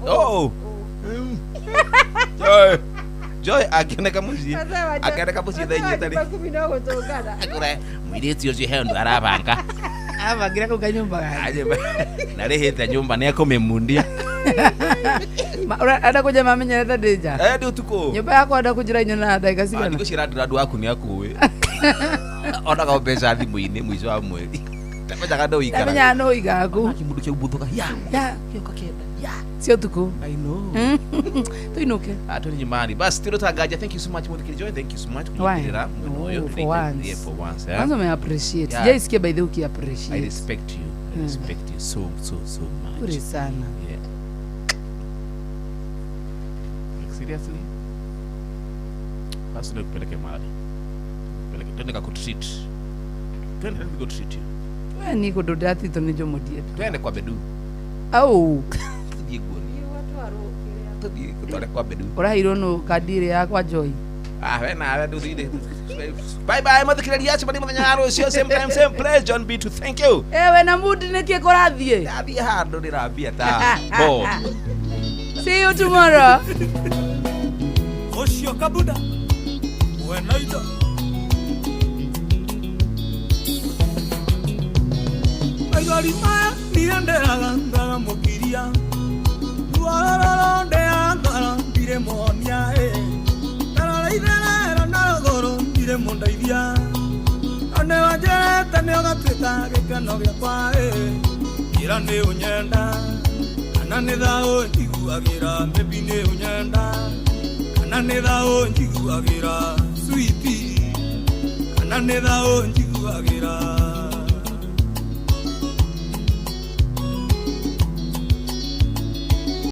Oh. Joy. Joy akĩoneka mũciĩ. Akĩoneka mũciĩ thaa inya itarĩ. Kumi no gũtũngana. Akũre mũirĩtu ũcio he ũndũ arabanga. Abangire kau kanyũmba gake. Na rĩhĩte nyũmba nĩ ekũmĩmundia. Enda kũnja mamenyerete ndĩ nja. Eh, ndĩ ũtukũ. Nyũmba yakwa enda kũnjĩra nyona ndagĩka cigana. Ndigũciĩra andũ andũ aku nĩ akũĩ. Onaga mbeca thimũ-inĩ mũico wa mweri. Tamenyaga ndũ ikaraga. Ndamenyaga nũ ũigaga kũu. Kĩmũndũ kĩa buthuka. Ya. Ya. Gĩũka kenda. Ya. Cia ũtukũ. I know. Tuinuke. Atoni nyumbani. Basi tiro tangaja. Thank you so much Muthikiri Joy. Thank you so much Why? kunyitirira mwena Oh, ũyũ. for once. Yeah, for once. Eh? Kwanza ume appreciate. Yeah. Sijaisikia by the way uki I appreciate. respect you. I respect you so so so much. Pure sana. Yeah. Like, seriously? Basi ndio kupeleke mahali. Kupeleke twende kakutreat. Twende let me go treat you. We niko ndũndĩratitwo nĩ Jomo Dieto. Twende kwa Bedu. Au Tuthiĩ nguoni. Tuthiĩ kutware kwa Bedu. ũraheirwo nũ kandi ĩrĩa yakwa Joy. Ah, we nawe nduthire. Bye bye muthikĩrĩria cemania mũthenya wa rũciũ same time same place John B to thank you. Ewe na mood nĩkĩ kũrathiĩ? Ndathiĩ handũ ndĩrambia ta. Bo. See you tomorrow. Ũcio kabuda wena indo maithori maya niĩ ndĩraga ngaramũkiria ruororo ndĩa ngoro ndirĩ mũhonia ĩ ndarora itherero na rũgũrũ ndirĩ mũndeithia no nĩwanjĩrĩte nĩũgatuĩka gĩkeno gĩakwa ĩ njĩra nĩ ũnyenda kana nĩ thaũ njiguagĩra maybe nĩ ũnyenda kana nĩ thaũ njiguagĩra switi kana nĩ thaũ njiguagĩra.